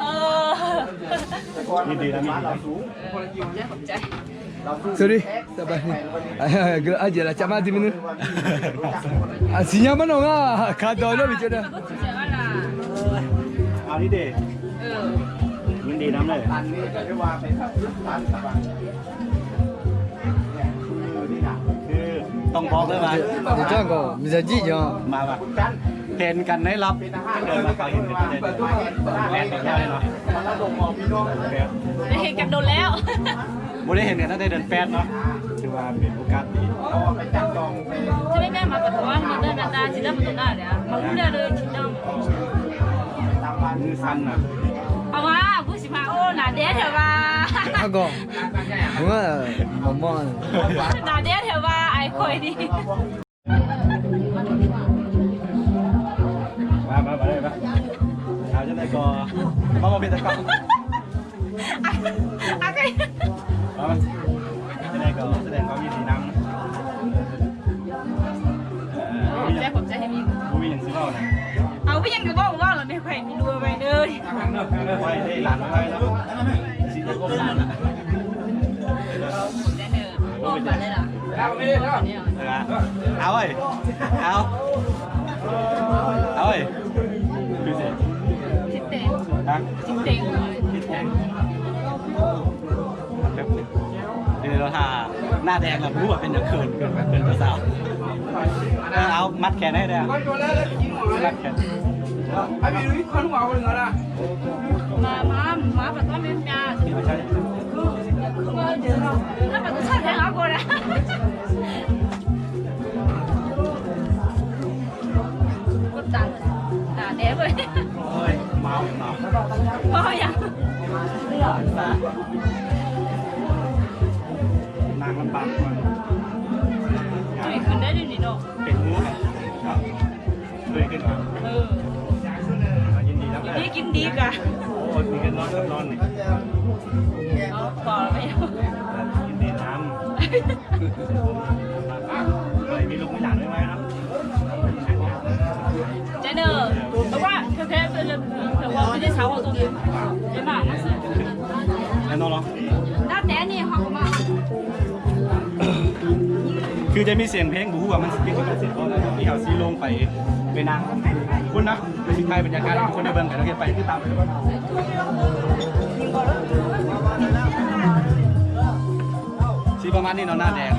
ເອີ ຍິນດີນຳ ຍິນດີນຳ. ຂອບໃຈ ຂອບໃຈ. ສະຫວັດດີ ສະບາຍດີ. ອາ ອາ ເດີລະຈະມາທີ່ມື້ນີ້ ອາ ຊິຍາມານອງອາ ຄາດອຍເລີຍ ເຈົ້ານະ. ເອົານີ້ເດ ເອີ ຍິນດີນຳເລີຍ. ຄືຕ້ອງບອກເລີຍວ່າ ເຈົ້າກໍມີສະຈິເນາະ ມາວ່າເຫັນກັນໃນລັບ ເດີນມາເຂົາເຫັນກັນໃນແປດເດືອນແລ້ວເນາະ ໄດ້ເຫັນກັນດົນແລ້ວ ບໍ່ໄດ້ເຫັນກັນຕັ້ງແຕ່ເດືອນແປດເນາະ ຖືວ່າເປັນໂອກາດດີ. ຈະໄດ້ແມ່ມາປະທ້ວງເດີນໜ້າຕາຊິເລີ່ມປະຕູໜ້າແລ້ວ ມາຮູ້ແລ້ວເດີຊິເລີ່ມ ມືສັ່ນນະ ເອົາວ່າ ຜູ້ຊິມາ ໂອ້ ໜ້າແດດແທ້ວ່າ ອາກໍ ເມື່ອ ໝໍ ໜ້າແດດແທ້ວ່າ ອ້າຍຂ້ອຍນີ້. ມາ ມາ ມາເລີຍມາ ເອົາຈັ່ງໃດກໍ ມາ ມາເປັນຕາກ້ອງ ໂອເຄ ມາ ມາ ຈັ່ງໃດກໍສະແດງຄວາມຍິນດີນຳ. ຂອບໃຈ ຂອບໃຈໃຫ້ມີ ບໍ່ມີຫຍັງຊິເວົ້ານະ ເອົາ ບໍ່ມີຫຍັງກໍເວົ້າ ເວົ້າແລ້ວແມ່ ຂ້ອຍມີດູໄວ້ເດີ ໄວ້ໄດ້ຫຼານໄວ້ແລ້ວ ຊິໄດ້ຄົບຫຼານນະ ຂອບໃຈເດີ ເອົາໄປເລີຍລະ ເອົາເວີຍ ເອົາ ເອົາເວີຍ ຄືຊິ ຄິດແຕ່ງ ຮະ ຄິດແຕ່ງ ຄິດແຕ່ງ. ເດີ ຖ້າໜ້າແດງແລ້ວບໍ່ຮູ້ວ່າເປັນຫຍັງ ເຂີນ ເຂີນ ເຂີນຜູ້ສາວ. ເອີ ເອົາມັດແຂນໃຫ້ແດ່ ມັດແຂນ ມາ ມາ ມາປະກອບແມ່ນຍາ ແລ້ວປະກອບແມ່ນລາວບໍ່ໄດ້. ກົດດັນ ໜ້າແດງເວີຍ ໂອ້ຍ ເມົາ ເມົາ ເມົາຫຍັງ ນາງລຳບາກກ່ອນ ຈຸ້ຍຂຶ້ນໄດ້ເດນີ້ເນາະ ເປັນໝູ ເຄີຍຂຶ້ນມາ ເອີ ຍິນດີນຳ ດີກິນດີກະ ໂອ້ ກິນກັນນອນກັບນອນນີ້ ເອົາ ພໍແລ້ວ ຍິນດີນຳ. ໄປມີລູກມີຫຼານໄວໆເນາະ ໃຈເດີ ແຕ່ວ່າແທ້ໆ ແຕ່ວ່າໄດ້ເຊົາເອົາຕົວນີ້ ໄດ້ມານະ ແນ່ນອນເນາະ ແຕ່ນີ້ເຮົາກໍມາ ຄືຈະມີສຽງເພງ ບໍ່ຮູ້ວ່າມັນຊິປິດບໍ່ ມັນຊິບໍ່ ທີ່ເຮົາຊິລົງໄປ ໄປນັ່ງພຸ້ນນະ. ໄປຊິຖ່າຍບັນຍາກາດໃຫ້ທຸກຄົນໄດ້ເບິ່ງກັນ ໂອເຄ ໄປຕິດຕາມໄປກ່ອນ ຊິປະມານນີ້ເນາະ ໜ້າແດງ.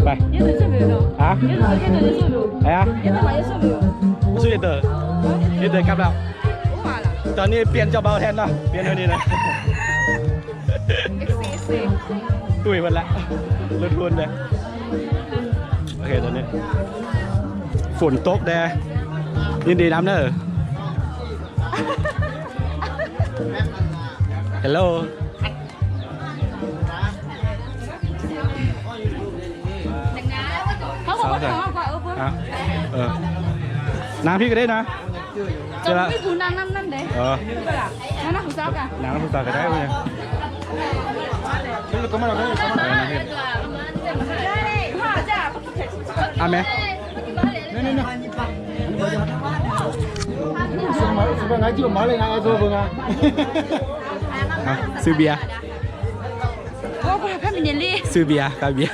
ໄປ ຕອນນີ້ປ່ຽນເຈົ້າບ່າວແທນເນາະ ປ່ຽນເທົ່ານີ້ນະ. ລຸຍໝົດລະ ລຸດຮຸ່ນເດ້. ໂອເຄ ຕອນນີ້ຝົນຕົກແດ່ ຍິນດີນຳເດີ. Hello. ເຂົາບອກວ່າ ເອີ ນາງພີ້ກໍໄດ້ນະ. ເຈົ້າມີຜູ້ນາງນຳນັ້ນເດ້. ເອີ ນາງຜູ້ສາວກະ ນາງຜູ້ສາວກໍໄດ້ເວີຍ. ອາແມ່ ຊື້ເບຍ ໂອ້ ພາມິເນລີ ຊື້ເບຍ ຄ່າເບຍ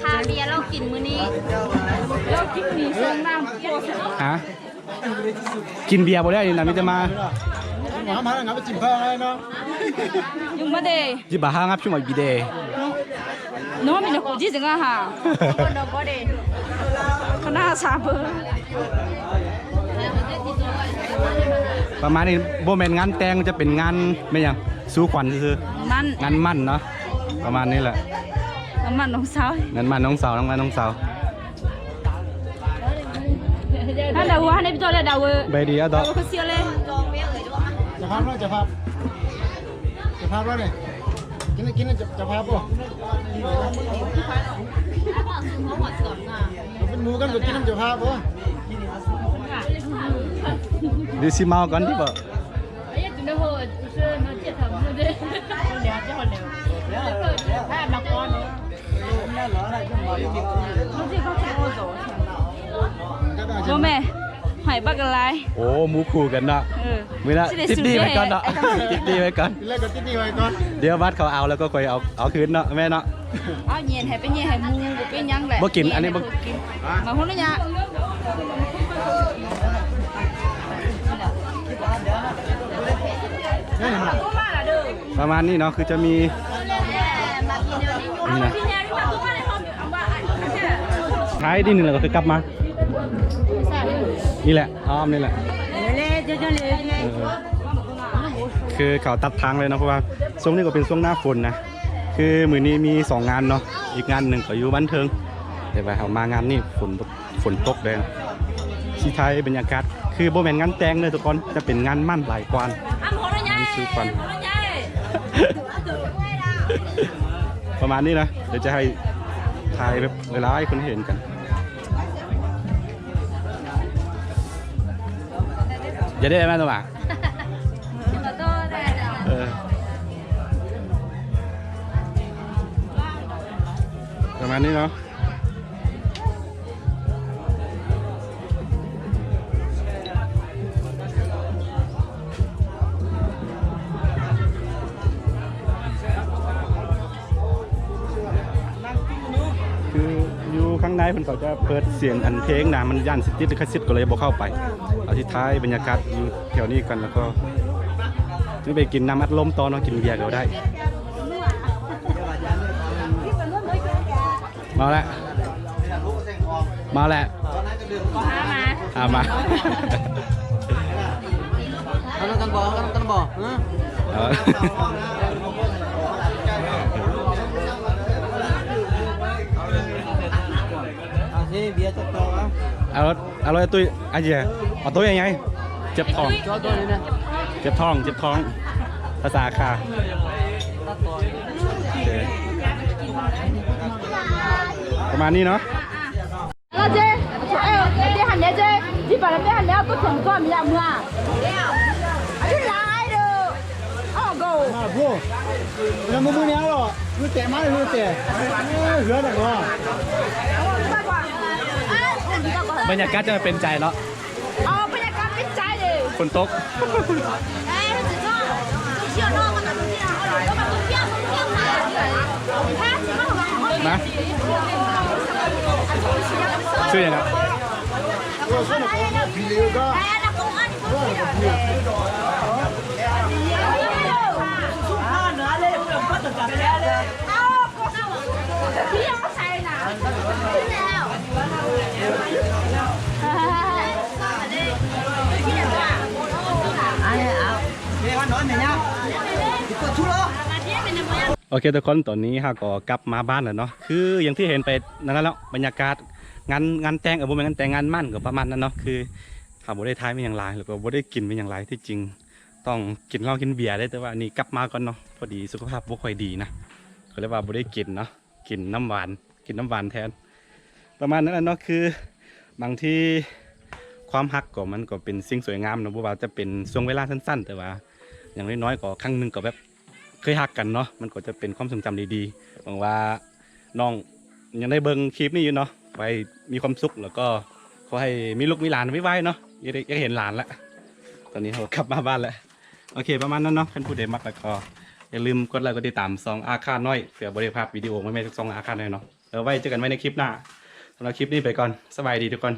ຄ່າເບຍເຮົາກິນມື້ນີ້ ເຮົາກິນມີຊ່ວງນ້ຳ ຮະ ກິນເບຍບໍ່ໄດ້ນີ້ນະ ມີແຕ່ມາ ມາ ມາ ງາມໄປຈິມເພິ່ນເນາະ ຍຸງມາເດ ຈິບບາຮາງັບຊຸມອາບີເດ ໂນ ມີແຕ່ກູຈິສະຫາ ຄະນະສາເບີ ປະມານນີ້ ບໍ່ແມ່ນງານແຕ່ງ ຈະເປັນງານ ແມ່ນຫຍັງ ສູ່ຂວັນຊື່ໆ ງານໝັ້ນເນາະ ປະມານນີ້ແຫຼະ ງານໝັ້ນນ້ອງສາວ ງານໝັ້ນນ້ອງສາວ ງານໝັ້ນນ້ອງສາວ. ນັ້ນດາວ ອັນນີ້ໄປຕໍ່ແລ້ວດາວ ໄປດີອະຕໍ່ ດາວ ເຂົາເສຍເລີຍ ຈະພາບເນາະ ຈະພາບ ຈະພາບແລ້ວນີ້ ກິນ ກິນ ຈະ ຈະພາບບໍ່ ເປັນໝູກັນກໍກິນນຳຈະພາບບໍ່ ດີຊິເມົາກ່ອນຕິບໍ່. ບໍ່ແມ່ນ ຫອຍບັກຫຼາຍ ໂອ້ ໝູ່ຄູ່ກັນເນາະ ເອີ ມື້ໜ້າຕິດໜີ້ໄວ້ກ່ອນເນາະ ຕິດໜີ້ໄວ້ກ່ອນ ດຽວບັດເຂົາເອົາແລ້ວກໍຄ່ອຍເອົາ ເອົາຄືນເນາະ ແມ່ເນາະ ເອົາເຢັນໃຫ້ໄປເຢັນໃຫ້ໝູ່ ບໍ່ເປັນຫຍັງແຫຼະ ບໍ່ກິນ ອັນນີ້ບໍ່ກິນ ມາຫຸ່ນລະຍະ ປະມານນີ້ເນາະ ຄືຈະມີ ນີ້ນະ ທ້າຍນີ້ແຫຼະ ກໍຄືກັບມາ ນີ້ແຫຼະ ອ້ອມນີ້ແຫຼະ ເອີ ຄືເຂົາຕັດທາງເລີຍເນາະ ເພາະວ່າຊ່ວງນີ້ກໍເປັນຊ່ວງໜ້າຝົນນະ ຄືມື້ນີ້ມີສອງງານເນາະ ອີກງານໜຶ່ງກໍຢູ່ບ້ານເທິງ ແຕ່ວ່າເຮົາມາງານນີ້ຝົນ ຝົນຕົກແດງ ຊິຖ່າຍບັນຍາກາດ ຄືບໍ່ແມ່ນງານແຕ່ງເດີທຸກຄົນ ຈະເປັນງານໝັ້ນຫຼາຍກວ່າ ງານສູ່ຂວັນ ປະມານນີ້ນະ ດຽວຈະໃຫ້ຖ່າຍແບບຫຼາຍໆຄົນເຫັນກັນ ຢ່າໄດ້ແມ່ນວ່າ ເອີ ປະມານນີ້ເນາະ. ຄືຢູ່ຂ້າງໃນເພິ່ນກໍຈະເປີດສຽງອັນເພງນະ ມັນຢ້ານສິຕິດລິຂະສິດ ກໍເລີຍບໍ່ເຂົ້າໄປ. ອະທິດທ້າຍບັນຍາກາດຢູ່ແຖວນີ້ກັນ ແລ້ວກໍຈະໄປກິນນ້ຳອັດລົມຕໍ່ເນາະ ກິນເບຍກໍໄດ້. ມາແລ້ວ ມາແລ້ວ ຫາມາ ຫາມາ ເອົານຳກັນບໍ່ ເອົານຳກັນບໍ່ ຮະ ເອົາ ເອົາຊິເບຍຈັກຕໍ່ ເອົາ ເອົາ ເອົາ ຕຸ້ຍ ອັນເດຍ ເອົາໂຕໃຫຍ່ໆ ເຈັບທ້ອງ ເຈັບທ້ອງ ເຈັບທ້ອງ ພາສາຂ້າ ປະມານນີ້ເນາະ. ລະເຈ ເອີ ເຕຫັນເດເຈ ທີ່ປານເຕຫັນແລ້ວກໍເຖິງກ່ອນຢາກເມືອ ອັນນີ້ຫຼາຍເດີ ອອກໂກ ມາໂພ ແລ້ວມື້ນີ້ເນາະ ຄືແຕ່ມາ ຄືແຕ່ ເຮືອນນະ ບັນຍາກາດຈະເປັນໃຈເນາະ. ເອົາບັນຍາກາດເປັນໃຈເດ້ ຝົນຕົກ ມາ ຊື່ຫຍັງນະ? ເ ໂອເຄທຸກຄົນ ຕອນນີ້ເຮົາກໍກັບມາບ້ານແລ້ວເນາະ ຄືຢ່າງທີ່ເຫັນໄປນັ້ນແຫຼະເນາະ ບັນຍາກາດງານ ງານແຕ່ງ ເອີ ບໍ່ແມ່ນງານແຕ່ງ ງານໝັ້ນກໍປະມານນັ້ນເນາະ ຄືເຮົາບໍ່ໄດ້ຖ່າຍມີຫຍັງຫຼາຍ ແລ້ວກໍບໍ່ໄດ້ກິນມີຫຍັງຫຼາຍ ທີ່ຈິງຕ້ອງກິນເຫຼົ້າກິນເບຍເດ້ ແຕ່ວ່ານີ້ກັບມາກ່ອນເນາະ ພໍດີສຸຂະພາບບໍ່ຄ່ອຍດີນະ ກໍເລີຍວ່າບໍ່ໄດ້ກິນເນາະ ກິນນ້ຳຫວານ ກິນນ້ຳຫວານແທນ ປະມານນັ້ນແຫຼະເນາະ ຄືບາງທີຄວາມຮັກກໍ ມັນກໍເປັນສິ່ງສວຍງາມເນາະ ບໍ່ວ່າຈະເປັນຊ່ວງເວລາສັ້ນໆ ແຕ່ວ່າຢ່າງນ້ອຍໆ ກໍຄັ້ງໜຶ່ງກໍແບບ ເຄີຍຮັກກັນເນາະ ມັນກໍຈະເປັນຄວາມຊົງຈຳດີໆ ຫວັງວ່ານ້ອງຍັງໄດ້ເບິ່ງຄລິບນີ້ຢູ່ເນາະ ໄວ້ມີຄວາມສຸກ ແລ້ວກໍຂໍໃຫ້ມີລູກມີຫຼານໄວໆເນາະ ຢາກໄດ້ ຢາກເຫັນຫຼານລະ ຕອນນີ້ເຮົາກັບມາບ້ານລະ ໂອເຄ ປະມານນັ້ນເນາະ ຄັນຜູ້ໃດມັກລະກໍຢ່າລືມກົດໄລກົດຕິດຕາມຊ່ອງອາຄານ້ອຍ ເພື່ອບໍ່ໄດ້ພາດວິດີໂອໃໝ່ໆ ຈາກຊ່ອງອາຄານ້ອຍເນາະ ແລ້ວໄວ້ເຈີກັນໃໝ່ໃນຄລິບໜ້າ ສຳລັບຄລິບນີ້ໄປກ່ອນ ສະບາຍດີທຸກຄົນ.